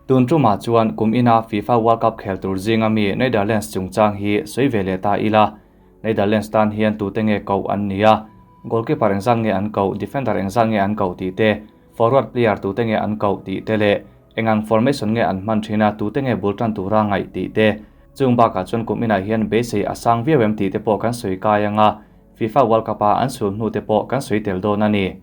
Tun tumah chuan kum ina FIFA World Cup khel tur zinga mi Netherlands chungchang hi sawi ve leh ta ila. Netherlands tan hian tute nge koh an ni a, goalkeeper engzat nge an koh, defender engzat nge an koh tih te, forward player tute nge an koh tih te leh engang formation nge an hman thin a, tute nge bul tan tura ngaih tih te. Chung bakah chuan kum inah hian beisei a sang viau em tih te pawh kan sawi kai ang a, FIFA World Cup-a an sul hnu te pawh kan sawi tel dawn a ni.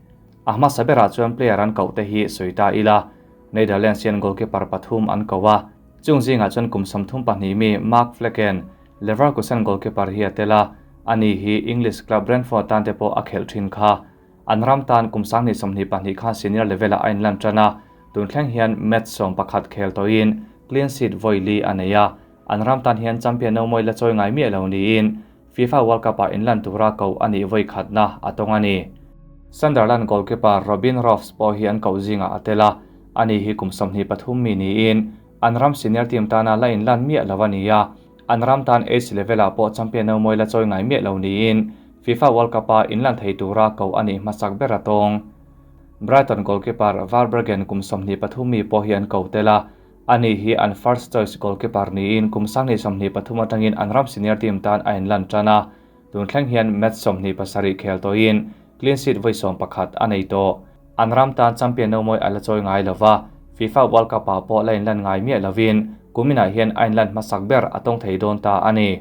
A hmasa berah chuan player an koh te hi sawi ta ila. Netherlands hian goalkeeper pathum an ko a, chung zingah chuan kum 32 mi Mark Flekken, Leverkusen goalkeeper hi a tel a, ani hi English club Brentford tan te pawh a khelh thin kha. An ram tan kum 2022 khan senior level-ah a inlan tan a, tun thleng hian match 11 khel tawhin clean sheet vawi li a nei a, an ram tan hian champion no mawi la chawi ngai miah lo niin FIFA World Cup-ah inlan tura koh a nih vawi khatna a tawng a ni. Sunderland goalkeeper Robin Roefs pawh hi an koh zingah a tel a, ani hi kum 23 mi niin an ram senior team tana la inlan miah lo a ni a, an ram tan age level-ah pawh champion no mawi la chawi ngai miah lo niin FIFA World Cup-a inlan thei tura koh a nih hmasak ber a tawng. Brighton goalkeeper Verbruggen kum 23 mi pawh hi an ko tel a, ani hi an first choice goalkeeper niin kum 2023 atangin an ram senior team tan a inlan tan a, tun thleng hian match 27 khel tawhin clean sheet vawi 11 a nei tawh. An ram tan champion no mawi a la chawi ngai lova, FIFA World Cup-ah pawh la inlan ngai miah lovin kuminah hian a inlan hmasak ber a tawng thei dawn ta a ni.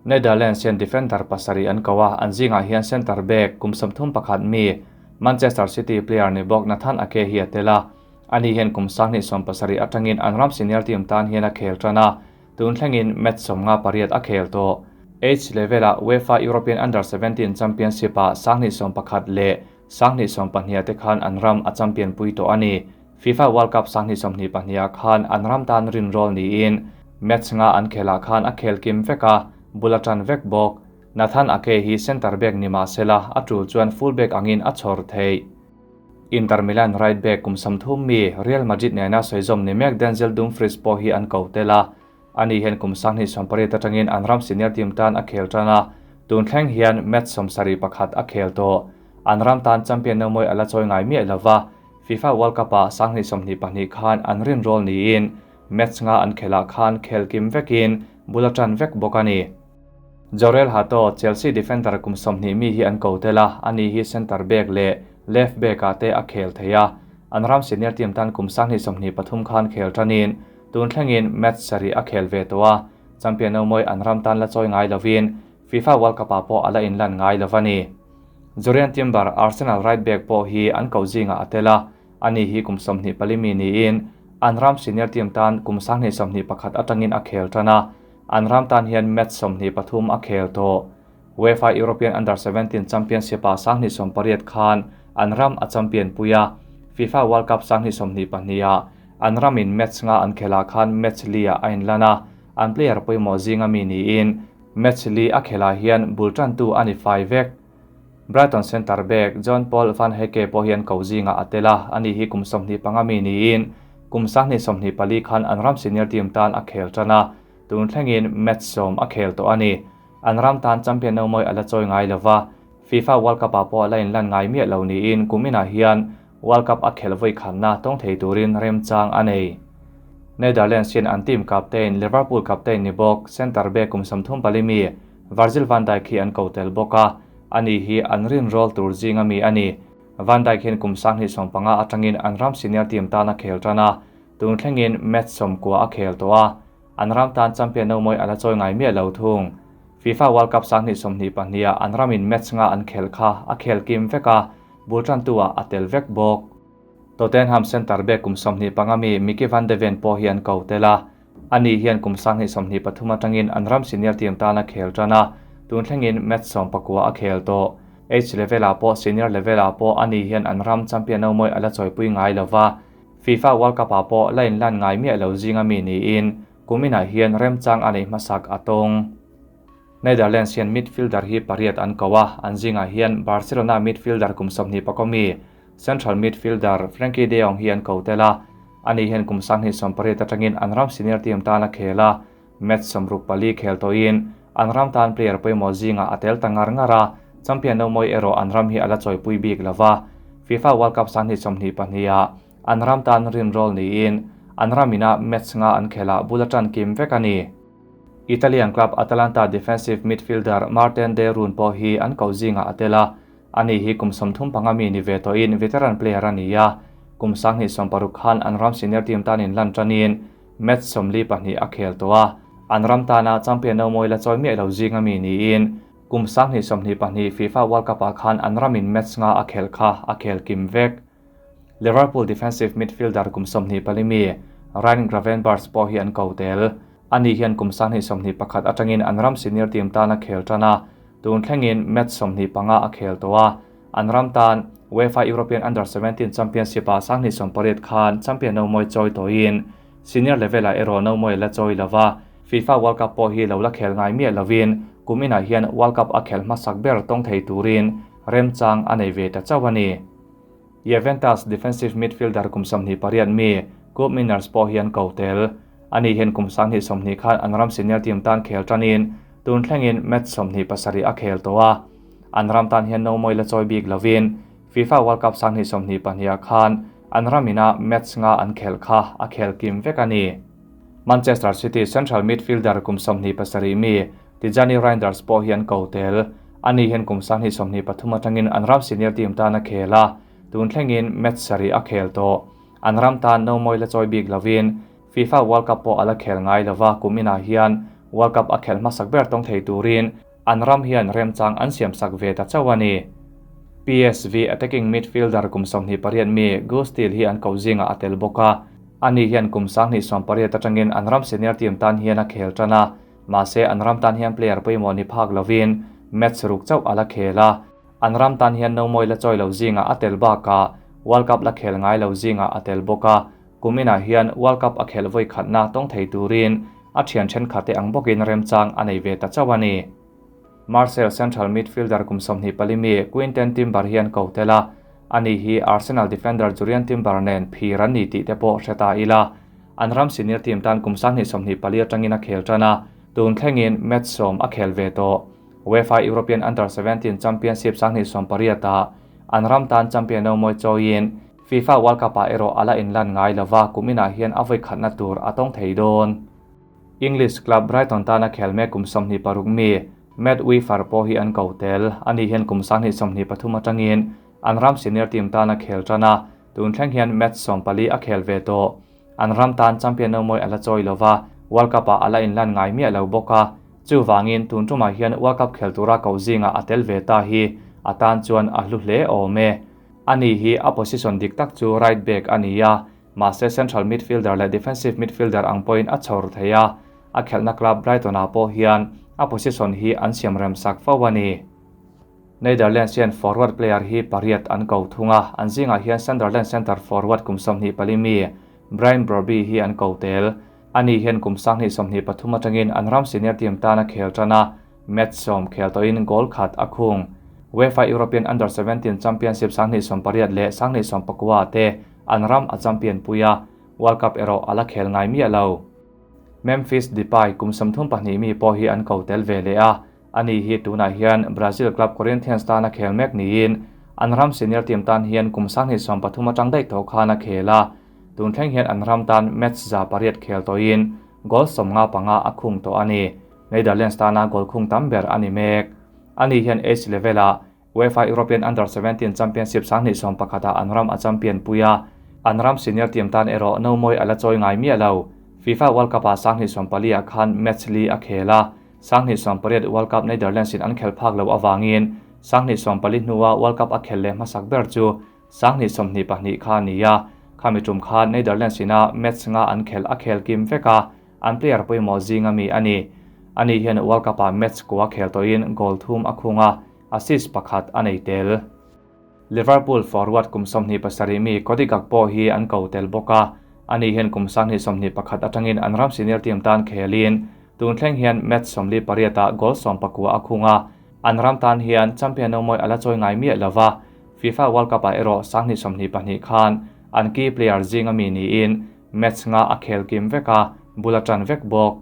Netherlands hian defender pasarih an ko a, an zingah hian centre back kum 31 mi Manchester City player ni bawk Nathan Ake hi a tel a, ani hian kum 27 atangin an ram senior team tan hian a khel tan a, tun thlengin match 58 a khel tawh. Age level-ah UEFA European Under-17 Championship-ah 2021 leh 2022 te khan an ram a champion pui tawh a ni. FIFA World Cup 2022 khan an ram tan rin rol niin match nga an khelah khan a khel kim vek a, bul a tan vek bawk. Nathan Ake hi centre back ni mah sela a tul chuan full back angin a chhawr thei. Inter Milan right back kum 30 mi Real Madrid nena sawi zawm ni mek Denzel Dumfries pawh hi an ko tel a, ani hian kum 28 atangin an ram senior team tan a khel tan a, tun thleng hian match 71 a khel tawh. An ram tan champion no mawi a la chawi ngai miah lova, FIFA World Cup-ah 2022 khan an rin rol niin match nga an khelah khan khel kim vekin bul a tan vek bawk a ni. Jorrel Hato, Chelsea defender kum 20 mi hi an ko tel a, ani hi centre back leh left back-ah te a khel thei a, an ram senior team tan kum 2023 khan khel tanin tun thlengin match sarih a khel ve tawh a, champion no mawi an ram tan la chawi ngai lovin FIFA World Cup-ah pawh a la inlan ngai lo a ni. Jurrien Timber, Arsenal right back pawh hi an ko zingah a tel a, ani hi kum 24 mi niin an ram senior team tan kum 2021 atangin a khel tan a, an ram tan hian match 23 a khel tawh. UEFA European Under-17 Championship-ah 2018 khan an ram a champion pui a, FIFA World Cup 2022 ah an ramin match nga an khelah khan match li ah a inlan a, an player pawimawh zinga mi niin match li a khelah hian bul tantu a ni fai vek. Brighton centre back John Paul van Hecke pawh hian ko zingah a tel a, ani hi kum 25 mi niin kum 2024 khan an ram senior team tan a khel tan a, tun thlengin match 10 a khel tawh a ni. An ram tan champion no mawi a la chawi ngai lova, FIFA World Cup-ah pawh la inlan ngai miah lo niin kuminah hian World Cup a khel vawi khatna tawng thei turin remchang a nei. Netherlands hian an team captain Liverpool captain ni bawk centre back kum 34 mi Virgil van Dijk hi an ko tel bawk a, ani hi an rin rol tur zinga mi a ni. Van Dijk hian kum 25 atangin an ram senior team tan a khel tan a, tun thlengin match 19 a khel tawh a, an ram tan champion no mawi a la chawi ngai miah lo thung. FIFA World Cup 2022 ah an ramin match nga an khel kha a khel kim vek a, bul tantu ah a tel vek bawk. Tottenham centre back kum 25 mi Mickey van de Ven pawh hi an ko tel a, ani hian kum 2023 atangin an ram senior team tan a khel tan a, tun thlengin match 19 a khel tawh. Age level-ah pawh senior level-ah pawh ani hian an ram champion no mawi a la chawipui ngai lova, FIFA World Cup-ah pawh la inlan ngai miah lo zinga mi niin kuminah hian remchang a nei hmasak a tawng. Netherlands hian midfielder hi pariat an ko a, an zingah hian Barcelona midfielder kum 21 mi central midfielder Frenkie de Jong hi an ko tel a, ani hian kum 28 atangin an ram senior team tan a khel a, match 64 khel tawhin an ram tan player pawimawh zingah a tel ta ngar ngar a, champion no mawi erawh an ram hi a la chawipui bik lova. FIFA World Cup 2022 ah an ram tan rin rol niin an ramina match nga an khela bula tan kim vek ani. Italian club Atalanta defensive midfielder Marten de Roon pawh hi an ko zinga atela. Ani hi kum 35 mi ni ve to in veteran player ania. Kum 2026 khan an ram senior team tanin lan tanin match 42 a khel toa. An ram tana champion no moi la choi mi lo zinga mi ni in kum 2022 FIFA World Cup a khan an ramin match nga a khel kha a khel kim vek. Liverpool defensive midfielder kum 24 mi Ryan Gravenberch pawh hi an ko tel. Ani hian kum 2021 atangin an ram senior team tana khel tana tun thlengin match 25 a khel toa. An ram tan UEFA European Under 17 Championship a 2028 khan champion no moi choi toin senior level a ero no moi la choi lova. FIFA World Cup pawh hi lo la khel ngai mi lovin kumina hian World Cup a khel hmasak ber tawng thei turin remchang anei ve ta chawani. Juventus defensive midfielder kum 28 mi Cup Winners pawh hian ko tel. Ani hian kum 20 khan an ram senior team tan khel tanin tun thlengin match 27 a khel toa. An ram tan hian no moi la choi bik lovin FIFA World Cup 2022 khan an ramina match nga an khel kha a khel kim vek ani. Manchester City central midfielder kum 27 mi Tijani Reinders pawh hian ko tel. Ani hian kum 2023 atangin an ram senior team tan a khela tun thlengin match sari a khel to. An ram tan no moi la choi bik lovin FIFA World Cup pawh ala khel ngai lova kumina hian World Cup a khel hmasak ber tawng thei turin an ram hian remchang an siam sak ve ta chawani. PSV attacking midfielder kum 28 mi Gustil hi an ko zinga atel boka. Ani hian kum 2028 atangin an ram senior team tan hian a khel tana. Ma se an ram tan hian player pawimawh ni phak lovin match ruk chau ala khela. An ram tan hian no moi la choi lo zinga atel baka World Cup la khel ngai lo zinga atel boka. Kumina hian World Cup a khel voi khatna tawng thei turin a thian then khate ang bokin remchang anei ve ta chawani. Marseille central midfielder kum 24 mi Quinten Timber hian ko tela. Ani hi Arsenal defender Julian Timber nen phiran ni ti te pawh hreta ila. An ram senior team tan kum 2024 atangin a khel tana tun thlengin match 10 a khel ve to. UEFA European Under 17 Championship 2028 a an ram tan champion no moi choin FIFA World Cup a ero ala inlan ngai lova kumina hian avoi khatna tur atong thei don. English club Brighton tana khelme kum 26 mi Matt Weaver pawh hi an ko tel. Ani hian kum 2023 atangin an ram senior team tana khel tana tun thleng hian match 14 a khel ve to. An ram tan champion no moi ala choi lova World Cup a ala inlan ngai mi lo boka. Chu wangin tun tuma hian World Cup khel tura ko zinga atel ve ta hi atan chuan a hlu hle awme. Ani hi a position dik tak chu right back ania. Ma se central midfielder le defensive midfielder ang point a chhor theia. A khelna club Brighton a pawh hian a position hi an siam rem sak fawani. Netherlands hian forward player hi pariat an ko thunga. An zinga hian Sunderland center forward kum 24 mi Brian Brobbey hi an ko tel. Ani hian kum 2023 atangin an ram senior team tana khel tana match 10 khel toin goal khat a khung. UEFA European Under 17 Championship 2028 le 2029 te an ram a champion puia. World Cup ero ala khel ngai mi alo. Memphis Depay kum 32 mi pawh hi an ko tel ve le a. Ani hi tuna hian Brazil club Corinthians tana khel mek niin an ram senior team tan hian kum 2023 atang dai tho khana khela. Tun thleng hian an ram tan match za pariat khel toin goal 55 a khung to ani. Netherlands tana goal khung tam ber ani mek. Ani hian H level a UEFA European Under 17 Championship 2021 an ram a champion puia. An ram senior team tan ero no moi ala choi ngai mi alo. FIFA World Cup a 2024 khan match li a khela. 2028 World Cup Netherlands in an khel phak lo awangin 2024 hnuwa World Cup a khel le hmasak ber chu 2022 kha nia. Khami tum khan Netherlands ina match nga an khel a khel kim veka an player pawimawh zinga mi ani. Ani hian World Cup a match kwa khel toin goal thum a khunga assist pakhat anei tel. Liverpool forward kum 27 mi Cody Gakpo hi an ko tel boka. Ani hian kum 21 atangin an ram senior team tan khelin tun thleng hian match 48 goal 19 a khunga. An ram tan hian champion no moi ala choi ngai mi lova. FIFA World Cup a ero 2022 khan an key player zinga mi ni in match nga a khel kim veka bulatan vek bok.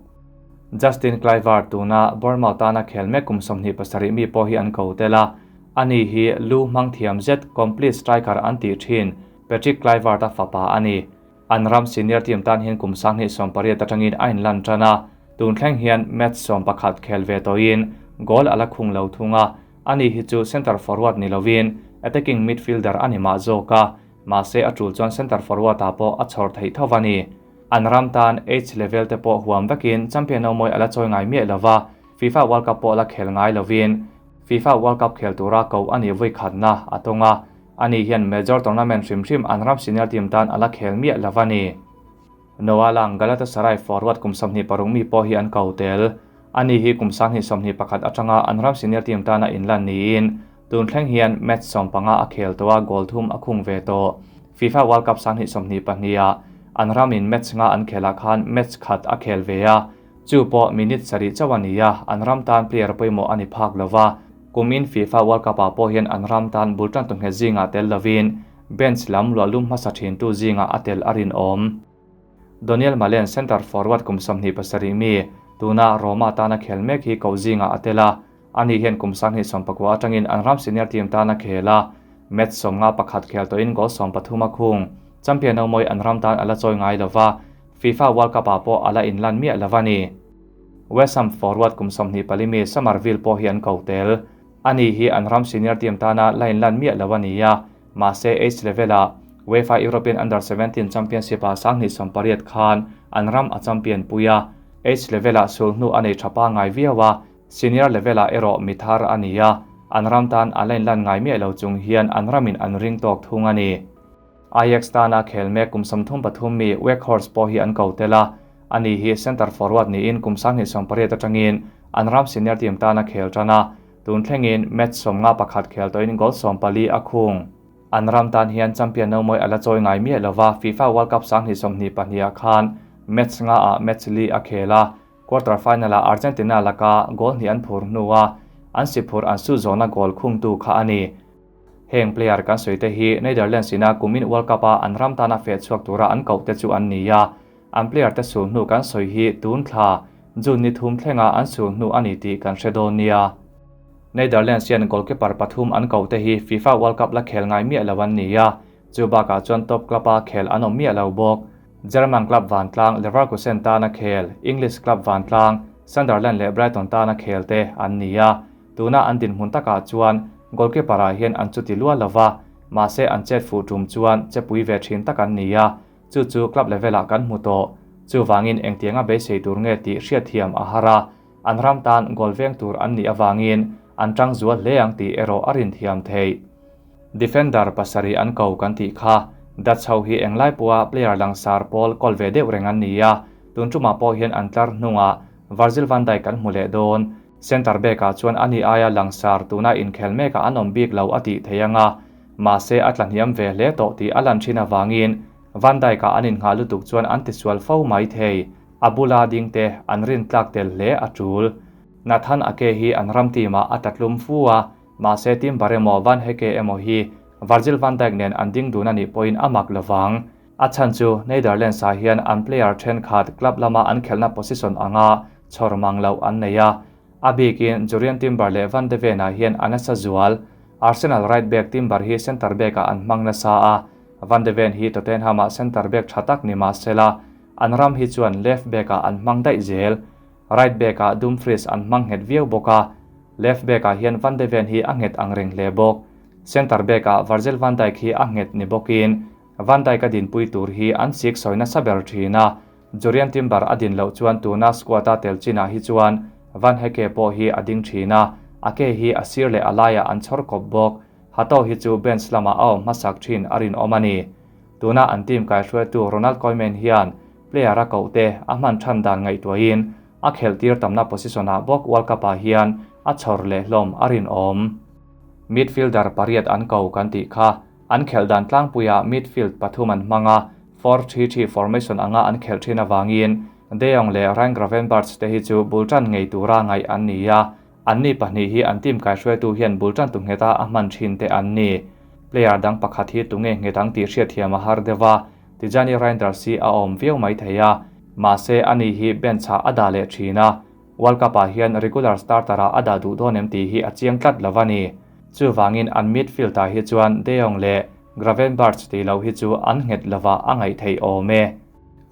Justin Kluivert tuna Bournemouth tana khel mek kum 27 mi pawh hi an ko tela. Ani hi lu mang thiam zet complete striker an ti thin Patrick Kluivert a fapa ani. An ram senior team tan hian kum 2018 atangin a inlan tan a, tun thleng hian match 11 khel ve tawhin goal a la khung lo thung a, ani hi chu centre forward ni lovin attacking midfielder a ni mah zawk a, mahse a tul chuan centre forward ah pawh a chhawr theih tho a ni. An ram tan age level te pawh huam vekin champion no mawi a la chawi ngai miah lova, FIFA World Cup pawh la khel ngai lovin FIFA World Cup khel tura ko a nih vawi khatna a tawng a, ani hian major tournament hrim hrim an ram senior team tan a la khel miah lova ni. Noah Lang Galatasaray forward kum 26 mi pawh hi an ko tel. Ani hi kum 2021 atanga an ram senior team tana inlan niin tun thleng hian match 15 a khel tawh a, goal thum a khung ve tawh. FIFA World Cup 2022 ah an ramin match nga an khelah khan match khat a khel ve a, chu pawh minute sarih chauh a ni a, an ram tan player pawimawh a ni phak lova. Kumin FIFA World Cup ah pawh hian an ram tan bul tan tu nghet zingah tel lovin bench lam luahlum hmasa thin tu zingah a tel a rin awm. Daniel Malen center forward kum 27 mi tuna Roma tana khel mek hi ko zingah a tel a, ani hian kum 2019 atangin an ram senior team tana khel a, match 51 khel tawhin goal 13 a khung. Champion no mawi an ram tan a la chawi ngai lova, FIFA World Cup ah pawh a la inlan miah lova ni. West Ham forward kum 24 mi Summerville pawh hi an ko tel. Ani hi an ram senior team tana la inlan miah lo a ni a, mahse age level ah UEFA European Under 17 Championship ah 2018 khan an ram a champion puia. Age level ah sul hnu a nei thapa ngai viau a, senior level ah erawh mi thar a ni a, an ram tan a la inlan ngai miah lo chung hian an ramin an ring tawk thung a ni. Ajax tana khel mek kum 33 mi Weghorst pawh hi an ko tel a, ani hi center forward niin kum 2018 atangin an ram senior team tana khel tan a, tun thlengin match 51 khel tawhin goal 14 a khung. An ram tan hian champion no mawi a la chawi ngai miah lova, FIFA World Cup 2022 ah khan match nga ah match li a khel a, quarter final ah Argentina laka goal hnih an phur hnu a, an si phur an su zawna goal khung tu kha a ni. Heng player kan sawi te hi Netherlands ina kumin World Cup a an ram tana fe chhuak tura an koh te chu an ni a, an player te sul hnu kan sawi hi tun thla June ni thum thlenga an sul hnu ani tih kan hre dawn nia. Netherlands hian goalkeeper pathum an koh te hi FIFA World Cup la khel ngai miah lo an ni a, chu bakah chuan top club a khel an awm miah lo bawk. German club vantlang Leverkusen tana khel, English club vantlang Sunderland leh Brighton tana khel te an ni a, tuna an din hmun takah chuan goalkeeper ah hian an chuti lua lova, mahse an chet fu tum chuan chepui ve thin tak an ni a, chu chu club level ah kan hmu tawh. Chu wangin engtianga beisei tur nge tih hriat thiam a har a, an ram tan goal veng tur an nih awangin an tang zual hle ang tih erawh a rin thiam theih. Defender pasarih an ko kan tih kha, Dutch ho hi englai pawha player langsar pawl kawl ve deuh reng an ni a, tun tumah pawh hian an tlar hnungah Virgil van Dijk kan hmu leh dawn. Center back ah chuan ani aia langsar tuna inkhel mekah an awm bik lo a tih thei anga, mahse a tla hniam ve hle tawh tih a lan thin awangin Van Dijk ah an innghah lutuk chuan an tisual fo mai thei. A bula ding te an rin tlak tel hle a tul. Nathan Ake hi an ram team ah a tlatlum fu a, mahse Timber emaw Van Hecke emaw hi Virgil van Dijk nen an ding dun anih pawhin a mak lovang. A chhan chu Netherlands ah hian an player thenkhat club lama an khelhna position anga chhawr mang lo an nei a, a bikin Jurrien Timber leh Van de Ven ah hian an nasa zual. Arsenal right back Timber hi centre back ah an hmang nasa a, Van de Ven hi Tottenham ah centre back tha tak ni mahsela an ram hi chuan left back ah an hmang daih zel. Right back ah Dumfries an hmang nghet viau bawk a, left back ah hian Van de Ven hi a nghet ang reng hle bawk. Centre back ah Virgil van Dijk hi a nghet ni bawkin Van Dijk a dinpui tur hi an sik sawi nasa ber thin a, Jurrien Timber a din loh chuan tuna squad a tel chinah hi chuan Van Hecke pawh hi a ding thin a, Ake hi a sir leh a laiah an chhawr kawp bawk. Hato hi chu bench lamah a awm hmasak thin a rinawm a ni. Tuna an team kaihruaitu Ronald Koeman hian player a koh te a hman than dan ngaihtuahin a khel tir tamna position ah bawk World Cup ah hian a chhawr leh hlawm a rinawm. Midfielder pariat an ko kan tih kha an khel dan tlangpuia midfield pathum an hmang a, 4-3-3 formation anga an khel thin awangin De Jong leh Ryan Gravenberch te hi chu bul tan ngei tura ngaih an ni a, an ni pahnih hi an team kaihruaitu hian bul tan tu ngheta a hman thin te an ni. Player dang pakhat hi tunge nghet ang tih hriat thiam a har deuha, Tijjani Reijnders hi a awm viau mai thei a, mahse ani hi bench ah a dah leh thin a, World Cup ah hian regular starter ah a dah duh dawn em tih hi a chiang tlat lo a ni. Chu wangin an midfield ah hi chuan De Jong leh Gravenberch tih loh hi chu an nghet lova a ngaih theih awm e.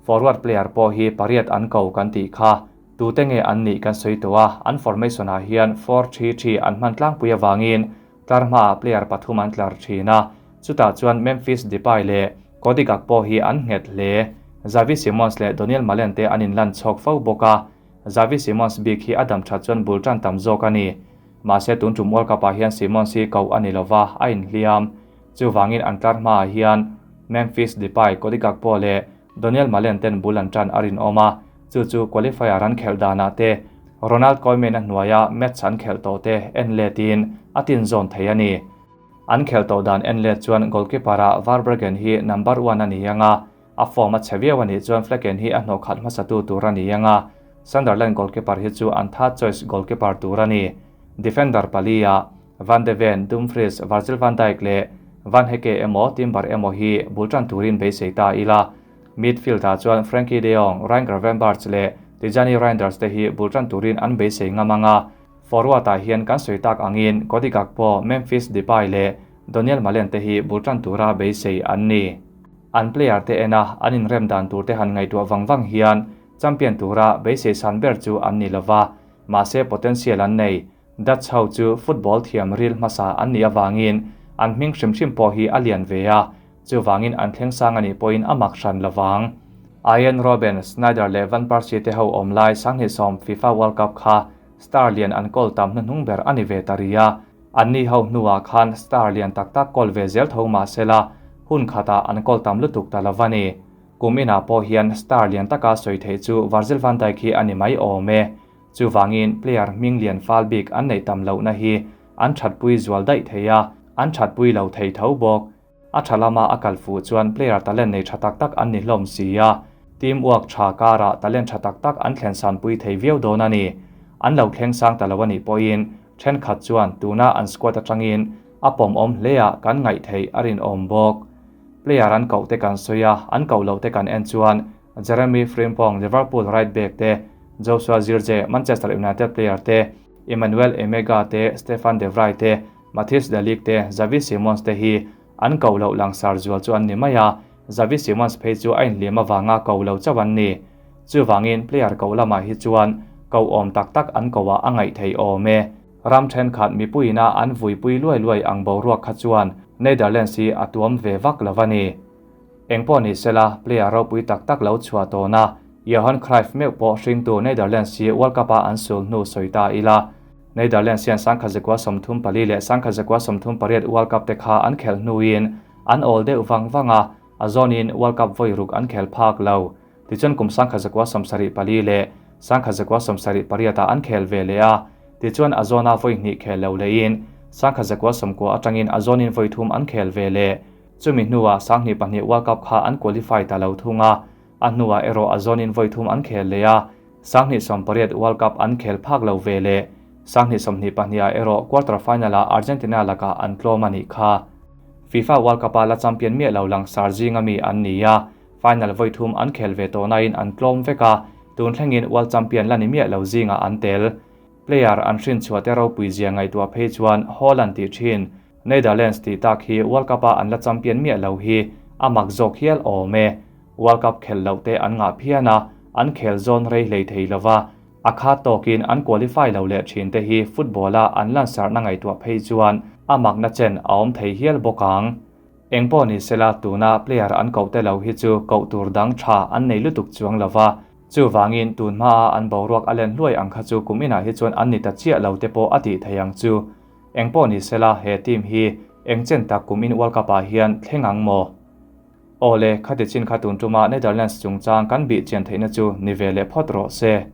Forward player pawh hi pariat an ko kan tih kha. Tute nge an nih kan sawi tawh a, an formation ah hian 4-3-3 an hman tlangpui avangin tlar hmaah player pathum an tlar thin a, chutah chuan Memphis Depay leh Cody Gakpo hi an nghet hle. Xavi Simons leh Donyell Malen te an inlan chhawk fo bawk a, Xavi Simons bik hi a dam that chuan bul tan tam zawk a ni. Mahse tun tum World Cup ah hian Simons hi koh a ni lova, a inhliam. Chuvangin an tlar hmaah hian Memphis Depay, Cody Gakpo leh Donyell Malen ten bul an tan a rinawm a, chu chu qualifier an khelh danah te, Ronald Koeman a hnuaia match an khelh tawh te en letin a tinzawn thei a ni. An khelh tawh dan en let chuan goalkeeper ah Verbruggen hi number one a ni ang a, a form a chhe viau a nih chuan Flekken hi a hnawh khat hmasatu tur a ni ang a, Sunderland goalkeeper hi chu an third choice goalkeeper tur a ni. Defender pali ah Van de Ven, Dumfries, Virgil van Dijk leh Van Hecke emaw Timber emaw hi bul tan turin beisei ta ila. Midfield-ah chuan Frenkie de Jong, Ryan Gravenberch leh Tijjani Reijnders te hi bul tan turin an beisei ngam ang a. Forward-ah hian kan sawi tak angin Cody Gakpo, Memphis Depay leh Donyell Malen te hi bul tan tura beisei an ni. An player te ena an inrem dan tur te han ngaihtuah vang vang hian champion tura beisei san ber chu an ni lova, mahse potential an nei. Dutch ho chu football thiam ril hmasa an nih avangin an hming hrim hrim pawh hi a lian ve a, chuvangin an thleng sang a nih pawhin a mak hran lovang. Arjen Robben, Sneijder leh Van Persie te ho awm lai 2010 FIFA World Cup kha star lian an kawl tam hnuhnung ber a ni ve ta rih a, anni ho hnuah khan star lian tak tak kawl ve zel tho mah sela hun khatah an kawl tam lutuk ta lo a ni. Kum inah pawh hian star lian taka sawi theih chu Virgil van Dijk hi a ni mai awm e. Chuvangin player hming lian fal bik an neih tam lohna hi an thatpui zual daih thei a, an thatpui lo thei tho bawk. A tha lama a kal fuh chuan player talent nei tha tak tak an ni hlawm si a, team work tha karah talent tha tak tak an thlen sanpui thei viau dawn a ni. An lo thleng sang ta lo a nih pawhin thenkhat chuan tuna an squad atangin a pawmawm hle-ah kan ngaih theih a rinawm bawk. Player an koh te kan sawi a, an koh loh te kan en chuan Jeremy Frimpong, Liverpool right back te, Joshua Zirkzee, Manchester United player te, Emmanuel Emegha te, Stefan de Vrij te, Matthijs de Ligt te, Xavi Simons te hi an koh loh langsar zual chu an ni mai a, Xavi Simons phei chu a inhliam avanga koh lo chauh an ni. Chuvangin player koh lamah hi chuan koh awm tak tak an koh ah a ngaih theih awm e. Ram thenkhat mipuiina an vuipui luai luai ang boruak kha chuan Netherlands hi a tuam ve vak lo a ni. Engpawh ni sela, player ropui tak tak lo chhuah tawn a, Johan Cruyff meuh pawh hringtu Netherlands hi World Cup-a an sul hnu sawi ta ila. Netherlands hian 1934 leh 1938 World Cup te kha an khelh hnuin an awl deuh vang vang a, a zawnin World Cup vawi ruk an khel phak lo. Tichuan kum 1974 leh 1978 ah an khel ve leh a, tichuan a zawna vawi hnih khel lo lehin 1990 atangin a zawnin vawi thum an khel ve leh. Chumi hnuah 2002 World Cup kha an qualify ta lo thung a, a hnuah erawh a zawnin vawi thum an khel leh a, 2018 World Cup an khel phak lo ve leh. 2022 ah erawh quarter final ah Argentina lakah an tlawm a nih kha. FIFA World Cup a la champion miah lo langsar zinga mi an ni a, final vawi thum an khel ve tawh nain an tlawm vek a, tun thlengin World Champion la ni miah lo zingah an tel. Player an hrinchhuah te ropui zia ngaihtuah phei chuan Holland tih thin. Netherlands tih tak hi World Cup-a an la champion miah lo hi a mak zawk hial awm e. World Cup khelh loh te an ngah phian a, an khel zawn rei hlei thei lova, a khat tawkin an qualify lo leh thin te hi football-a an lansarhna ngaihtuah phei chuan a makna chen a awm thei hial bawk ang. Engpawh ni sela tuna player an koh te lo hi chu koh tur dang tha an nei lutuk chuang lova, chuvangin tun hmaa an boruak a len hluai ang kha chu kum inah hi chuan an ni ta chiah lo te pawh a tih thei ang chu. Engpawh ni sela he team hi eng chen tak kum in World Cup ah hian thleng ang maw? Awle, khati chin kha tun tuma Netherlands chungchang kan bih chian theihna chu ni ve leh phawt rawh se.